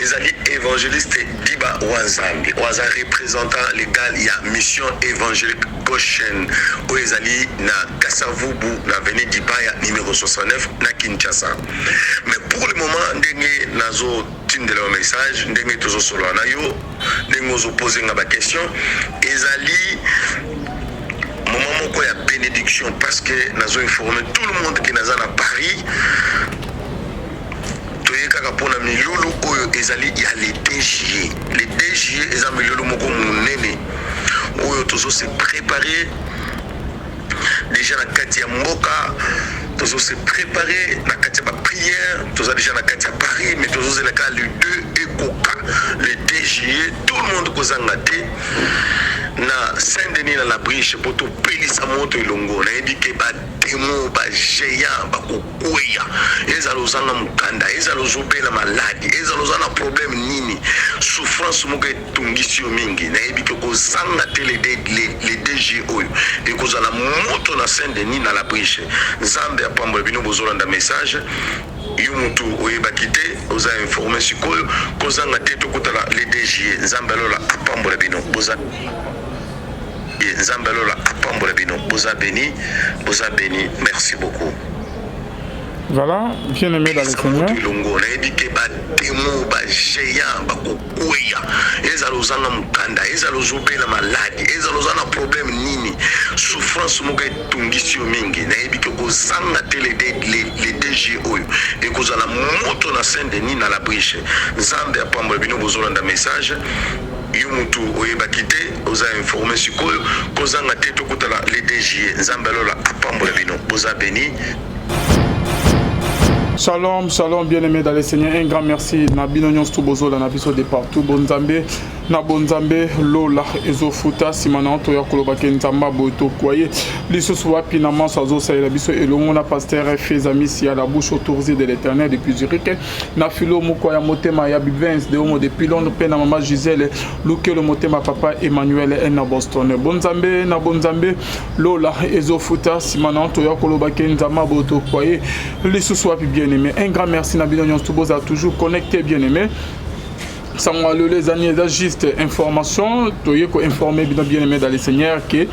Ezali Evangeliste Diba Wanzambi oyo aza representant legal ya Mission Evangelique Goshen oyo ezali na Kasavubu na avenue Dibaya numero 69 na Kinshasa. Mais pour le moment ndenge nazo tindela yo message, ndenge tozo solola na yo, ndenge ozo poser nga ba question, ezali moment moko ya benediction parce que nazo informer tout le monde que naza na Paris. Toye kaka pona milulu oyo ezali ya le 2 juillet. Le 2 juillet eza milulu moko munene oyo tozo se preparer deja na kati ya mboka, tozo se preparer na kati ya ba prière, toza deja na kati ya Paris mais tozo zela kaka le 2 ekoka. Le 2 juillet tout le monde kozanga te na Saint-Denis na la Briche po topelisa moto elongo. Nayebi ke ba demons ba geants bako kweya, ezala ozanga mukanda, ezala ozobela maladi, ezala oza na problème nini, souffrance moko etungisi yo mingi, nayebi ke kozanga te le DG oyo ekozala moto na Saint Denis na la Briche. Nzambe apambola bino bozolanda message. Yo mutu oyebaki te, oza informe sikoyo, kozanga te tokutana le DG. Nzambe ya lola apambola bino boza. Nzambe ya lola apambola bino boza beni boza beni merci beaucoup. Voilà, bien aimé dans le Seigneur. Elongo nayebi ke ba démons ba géants bakokweya, ezala ozanga mokanda, ezala ozobela maladi, ezala oza na problème nini, souffrance moko etungisi yo mingi, nayebi ke kozanga te le DG oyo ekozala moto na Saint Denis na la Briche. Nzambe apambola bino bozolanda message. Yo mutu oyebaki te, oza informe sikoyo, kozanga te tokutana le 2 juillet. Nzambe ya lola apambola bino, boza beni. Shalom, shalom, bien-aimé dans le Seigneur. Un grand merci na bino nyonso bozola na biso de partout. Bonzambe, na bonzambe lola ezofuta sima na to ya koloba ke nzamba boye tokwaye lisusu wapi na manso azosalela biso elongo na pasteur Fezamisi ya la bouche autorisée de l'Éternel depuis Zurich. Na philo moko ya motema ya Bivens de Homo depuis Londres pe na mama Gisèle Lukelo motema papa Emmanuel na Boston. Bonzambe na bonzambe lola ezofuta sima na toya koloba ke nzamba boto kwaye lisusu wapi bien aimé. Un grand merci na bino nyonso boza toujours connecté bien aimé. Sango ya lelo ezani eza juste information toye ko informer bino bien aimé dans le Seigneur que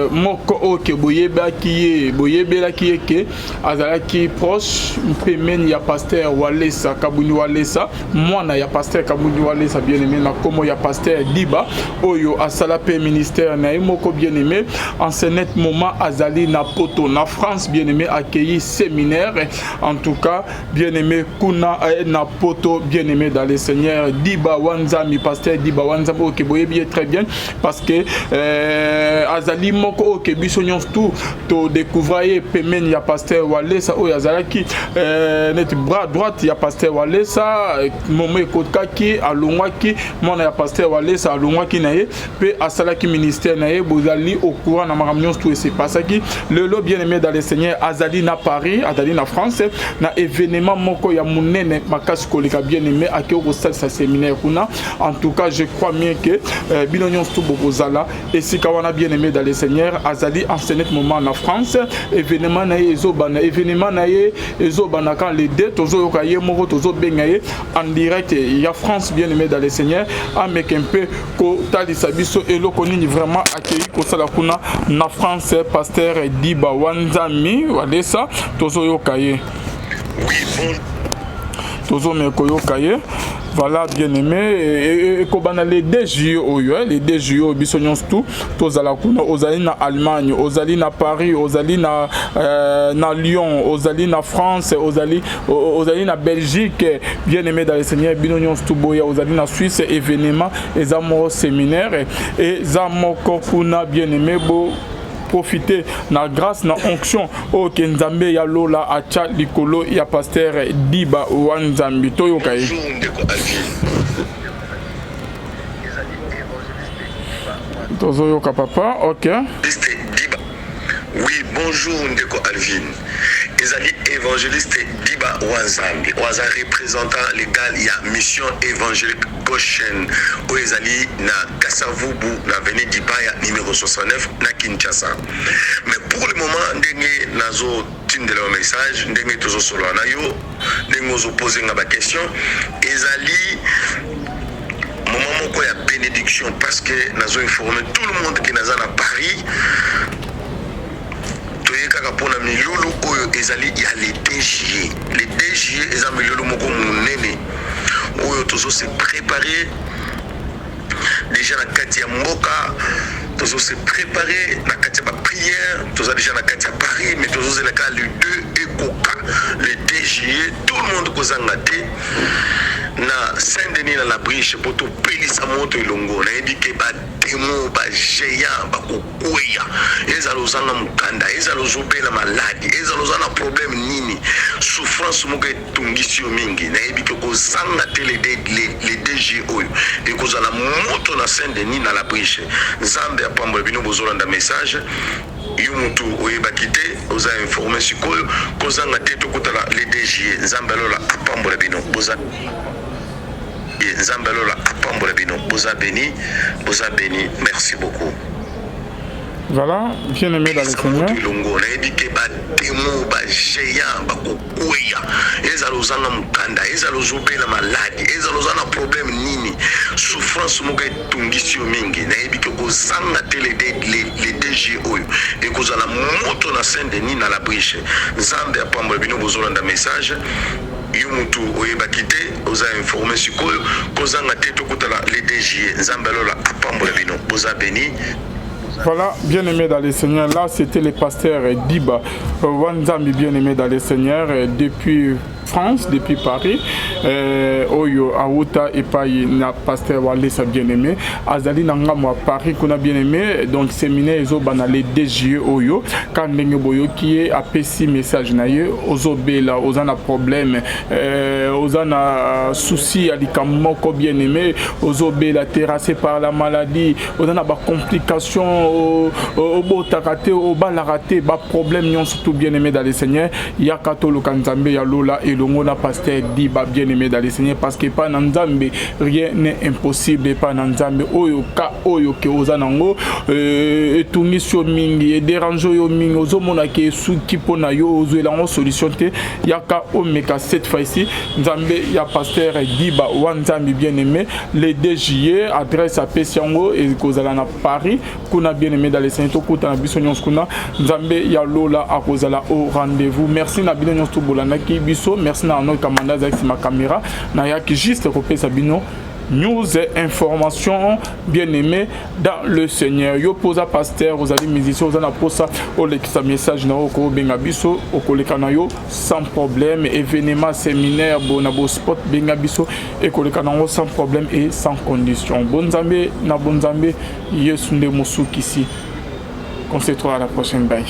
moko oyo ke boyebaki ye boyebelaki ye ke azalaki proche pembeni ya pasteur Walesa Kabuni Walesa, mwana ya pasteur Kabuni Walesa bien aimé na komo ya pasteur Diba oyo asala pe ministère na ye moko bien aimé. En ce net moment azali na poto na France bien aimé, accueilli séminaire en tout cas bien-aimé kuna na poto bien-aimé dans le Seigneur Diba Wanzami, pasteur Diba Wanzami ok boyebi ye très bien parce que azali moko ok biso nyonso tout to découvrir ye pembeni ya pasteur Walesa oyo azalaki net bras droite ya pasteur Walesa momo ekokaki alongwaki mwana ya pasteur Walesa alongwaki na ye pe asalaki ministère na ye. Bozali au courant na makambo nyonso tout ese pasaki lelo bien-aimé dans le Seigneur azali na Paris, azali na France na événement moko ya munene makasi koleka bien-aimé akei kosalisa séminaire kuna. En tout cas je crois bien que bino nyonso tout bokozala esika wana bien-aimé dans le Seigneur azali en ce net moment na France. Événement na ye ezobanda, événement na ye ezobanda quand les deux tozoyoka ye moko tozobenga ye en direct ya France bien-aimé dans le Seigneur ameke mpe kotalisa biso eloko nini vraiment akei kosala kuna na France. Pasteur Diba Wanzami Walesa tozoyoka ye. Oui, bon. Tozomeka koyoka ye. Voilà bien-aimé, ekobanda le 2 juillet oyo, le 2 juillet oyo biso nyonso tout tozala kuna. Ozali na Allemagne, ozali na Paris, ozali na Lyon, ozali na France, ozali na Belgique, bien-aimé dans le Seigneur bino nyonso tout boya, ozali na Suisse, événement eza moko séminaire eza moko kuna bien-aimé bo profiter na grâce na onction oyo ke Nzambe ya lola atia likolo ya pasteur Diba Wanzambi. Toyoka ye. Bonjour ndeko Alvin. Tozoyoka papa, ok. Diba. Oui, bonjour ndeko Alvin. Ezali Evangeliste Diba Wanzambi oyo aza representant legal ya Mission Evangelique Goshen oyo ezali na Kasavubu na avenue Dibaya numero 69 na Kinshasa. Mais pour le moment ndenge nazo tindela yo message, ndenge tozo solola na yo, ndenge ozo poser nga ba question, ezali moment moko ya benediction parce que nazo informer tout le monde que naza na Paris. Toye kaka pona milulu oyo ezali ya le 2 juillet. Le 2 juillet eza milulu moko munene oyo tozo se preparer dejà na kati ya mboka, tozo se preparer na kati ya ba prière, toza dejà na kati ya Paris mais tozo zela kaka le 2 ekoka. Le 2 juillet tout le monde kozanga te na Saint Denis na la Briche po topelisa moto elongo. Nayebi ke ba demons ba geants bako kweya, ezala ozanga mukanda, ezala ozobela maladi, ezala oza na problème nini, souffrance moko etungisi yo mingi, nayebi ke kozanga te le DG oyo ekozala moto na Saint Denis na la Briche. Nzambe apambola bino bozolanda message. Yo mutu oyebaki te, oza informe sikoyo, kozanga te tokutana le DG. Nzambe ya lola apambola bino boza Nzambe ya lola apambola bino boza beni boza beni merci beaucoup. Voilà, bien aimé dans le Seigneur. Elongo nayebi ke ba démons ba géants bakokweya, ezala ozanga mokanda, ezala ozobela maladi, ezala oza na problème nini, souffrance moko etungisi yo mingi, nayebi ke kozanga te le DG oyo ekozala moto na Saint Denis na la Briche. Nzambe apambola bino bozolanda message. Yo mutu oyebaki te, oza informe sikoyo, kozanga te tokutana le 2 juillet. Nzambe ya lola apambola bino, boza beni. Voilà, bien-aimé dans le Seigneur, là c'était le pasteur Diba Wanzambi, bien-aimé dans le Seigneur, depuis France, depuis Paris, oyo awuta epai na pasteur Walesa bien-aimé, azali na ngambo ya Paris kuna bien-aimé, donc séminaire ezobana le 2 juillet oyo, ka ndenge boyoki ye apesi message na ye, ozobela, oza na problème, oza na souci ya likambo moko bien-aimé, ozobela terrassé par la maladie, oza na ba complications, obotaka te, obalaka te, ba problème nyonso tout bien-aimé dans le Seigneur, yaka toluka Nzambe ya lola elongo na pasteur Diba bien-aimé dans le Seigneur, parce que pa na Nzambe rien n'est impossible, pa na Nzambe oyo ka oyo ke oza nango etungisi yo mingi, edérange yo mingi, ozomona ke esuki mpo na yo, ozwela yango solution te, yaka omeka cette fois-ci Nzambe ya pasteur Diba Wanzambi bien-aimé, le 2 juillet, adresse apesi yango ekozala na Paris kuna bien-aimé dans le Seigneur, tokutana biso nyonso kuna, Nzambe ya lola akozala au rendez-vous. Merci na bino nyonso tobolandaki biso, merci na Arnold Kamanda azalaki nsima caméra, nayaki juste kopesa bino news et informations bien-aimé dans le Seigneur. Yo posa pasteur, ozali musicien, oza na posa olekisa message na yo, okobenga biso, okoleka na yo sans problème, événement, séminaire, bona bo spot, benga biso ekoleka nango sans problème et sans condition. Bonzambe na bonzambe, Yesu nde mosukisi. On se retrouve à la prochaine, bye.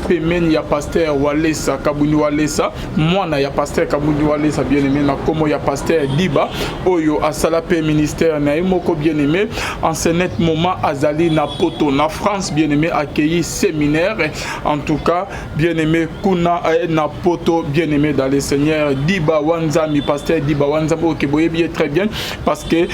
Pembeni ya pasteur Walesa Kabuni Walesa, mwana ya pasteur Kabuni Walesa bien-aimé, na komo ya pasteur Diba oyo asala pe ministère na ye moko bien-aimé, en ce net moment azali na poto na France bien-aimé, accueilli séminaire en tout cas bien-aimé kuna na poto bien-aimé dans le Seigneur. Diba Wanzambi, pasteur Diba Wanzambi oyo ke boyebi ye très bien parce que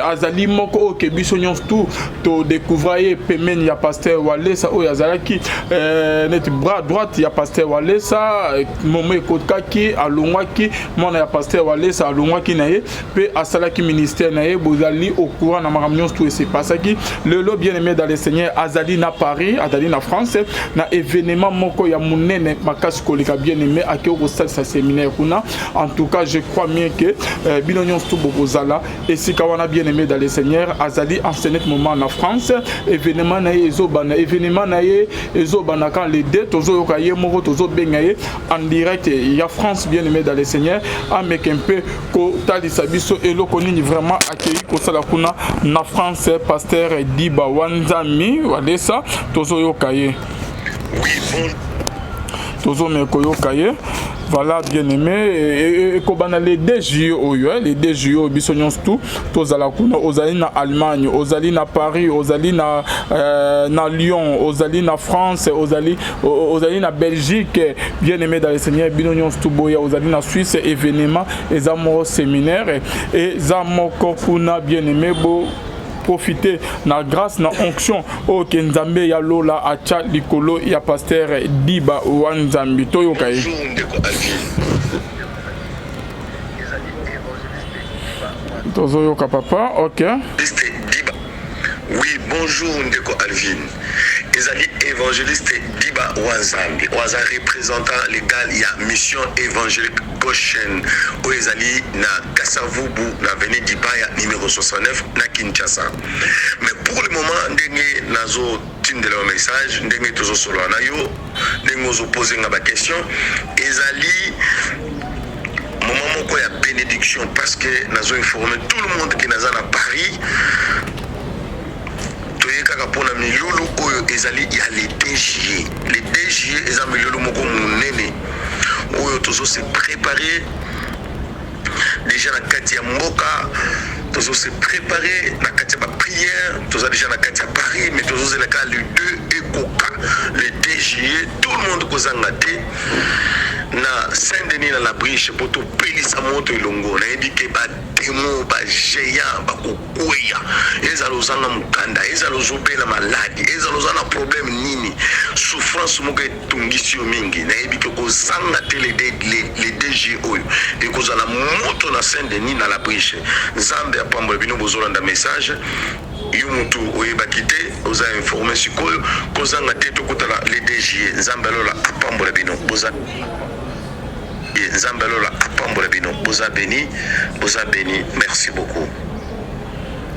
azali moko oyo ke biso nyonso tout to découvrir ye pembeni ya pasteur Walesa oyo azalaki neti bras droite ya pasteur Walesa. Momo ekokaki, alongwaki, mwana ya pasteur Walesa alongwaki na ye mpe asalaki ministère na ye. Bozali au courant na makambo nyonso tout esepasaki. Lelo bien aimé dans le Seigneur azali na Paris, azali na France na événement moko ya monene makasi koleka bien aimé, akei kosalisa séminaire kuna. En tout cas je crois bien que bino nyonso tout bokozala esika wana bien aimé dans le Seigneur. Azali en ce net moment na France, événement na ye ezobanda, événement na ye ezobanda quand le 2, tozoyoka ye moko, tozobenga ye en direct ya France bien aimé dans le Seigneur, ameka mpe kotalisa biso eloko nini vraiment akei kosala kuna na France. Pasteur Diba Wanzami Walesa, tozoyoka ye. Oui, bon. Tozomeka koyoka ye. Voilà, bien aimé, ekobanda le 2 juillet oyo, le 2 juillet oyo, biso nyonso tu tozala kuna. Ozali na Allemagne, ozali na Paris, ozali na Lyon, ozali na France, ozali na Belgique, bien aimé dans le Seigneur, bino nyonso tu boya. Ozali na Suisse, événement eza moko, séminaire eza moko kuna. Bien aimé, bo profiter na grâce, na onction oyo ke Nzambe ya lola atya likolo ya pasteur Diba wa Nzambi. Toyoka ye. Bonjour ndeko Alvin. Tozoyoka papa, ok. Évangéliste Diba. Oui, bonjour ndeko Alvin. Ezali évangéliste Diba Wanzambi, oyo aza représentant légal ya Mission évangélique Goshen, oyo ezali na Kasavubu, na avenue Dibaya numéro 69 na Kinshasa. Mais pour le moment, ndenge nazotindela yo message, ndenge tozosolola na yo, ndenge ozopose nga baquestion, ezali moment moko ya bénédiction, parce que nazo informer tout le monde ke naza na Paris. Toye kaka mpona milulu oyo ezali ya le 2 juillet. Le 2 juillet eza milulu moko monene oyo tozo se préparer déjà na kati ya mboka, tozo se préparer na kati ya baprière. Toza déjà na kati ya Paris, mais tozozela kaka le 2 ekoka. Le 2 juillet, tout le monde kozanga te na Saint-Denis, na La Briche, mpo topelisa moto elongo. Nayebi ke badémons, bagéants bakokweya. Ezala ozanga mokanda, ezala ozobela maladie, ezala oza na problème nini, souffrance moko etungisi yo mingi, nayebi ke kozanga te. Le 2 juillet oyo ekozala moto na Saint-Denis, na La Briche. Nzambe apambola bino bozolanda message. Yo motu oyebaki te, oza informé sikoyo, kozanga te, tokutana le 2 juillet. Nzambe alola apambola bino boza, Nzambe alola apambola bino boza béni, boza béni. Merci beaucoup.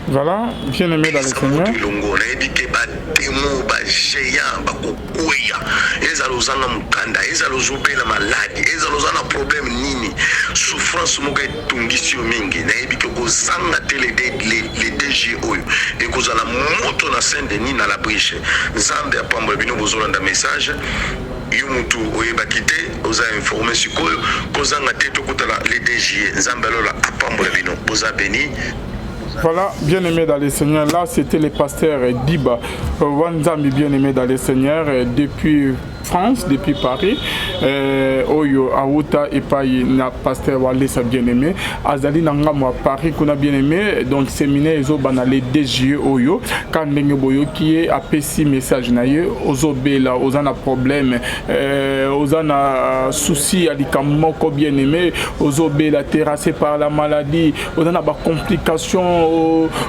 Voilà, bien aimé dans le Seigneur. Elongo, nayebi ke badémons, bagéants bakokweya. Ezala ozanga mokanda, ezala ozobela maladie, ezala oza na problème nini, souffrance moko etungisi yo mingi, nayebi ke kozanga te. Le 2 juillet oyo ekozala moto na Saint-Denis, na La Briche. Nzambe apambola bino bozolanda message. Yo motu oyebaki te, oza informé sikoyo, kozanga te, tokutana le 2 juillet. Nzambe alola apambola bino boza béni. Voilà, bien-aimé dans le Seigneur, là c'était le pasteur Diba Wanzambi, bien-aimé dans le Seigneur, depuis France, depuis Paris, oyo awuta epai na pasteur Walesa. Bien-aimé, azali na ngambo ya Paris kuna. Bien-aimé, donc séminaire ezobanda le 2 juillet oyo. Ka ndenge boyoki ye apesi message na ye, ozobela, oza na problème, oza na souci ya likambo moko, bien-aimé, ozobela, terrassé par la maladie, oza na bacomplication,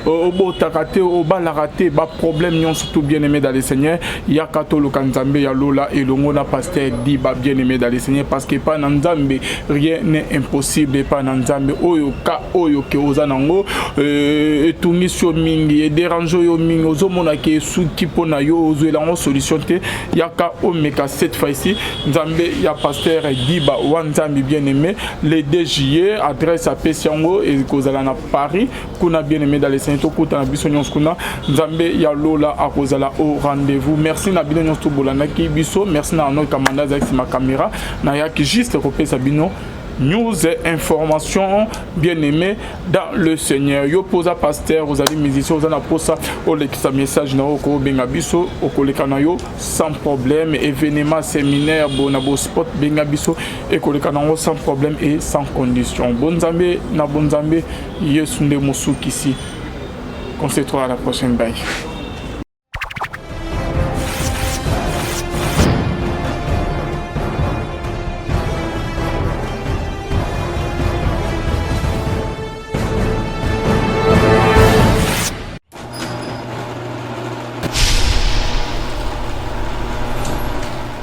obotaka te, obalaka te, baproblème nyonso tout, bien-aimé dans le Seigneur, yaka toluka Nzambe ya lola elongo na pasteur Diba, bien-aimé dans le Seigneur, parce que epai na Nzambe rien n'est impossible. Epai na Nzambe, oyo ka oyo ke oza nango etungisi yo mingi, edérange yo mingi, ozomona ke esuki mpo na yo, ozwela yango solution te, yaka omeka cette fois-ci Nzambe ya pasteur Diba wa Nzambe. Bien aimé, le 2 juillet, adresse apesi yango ekozala na Paris kuna. Bien aimé dans le Seigneur, tokutana biso nyonso kuna. Nzambe ya lola akozala au rendez-vous. Merci na bino nyonso tobolandaki biso. Merci na Arnold Kamanda azalaki nsima caméra. Nayaki juste kopesa bino news, information. Bien aimé dans le Seigneur, yo poza pasteur, ozali musicien, oza na posa olekisa message na yo, okobenga biso, okoleka na yo sans problème. Événement, séminaire, bona bospot, benga biso, ekoleka nango sans problème et sans condition. Bonzambe na bonzambe, Yesu nde mosukisi. Qu'on se retrouve à la prochaine, bye.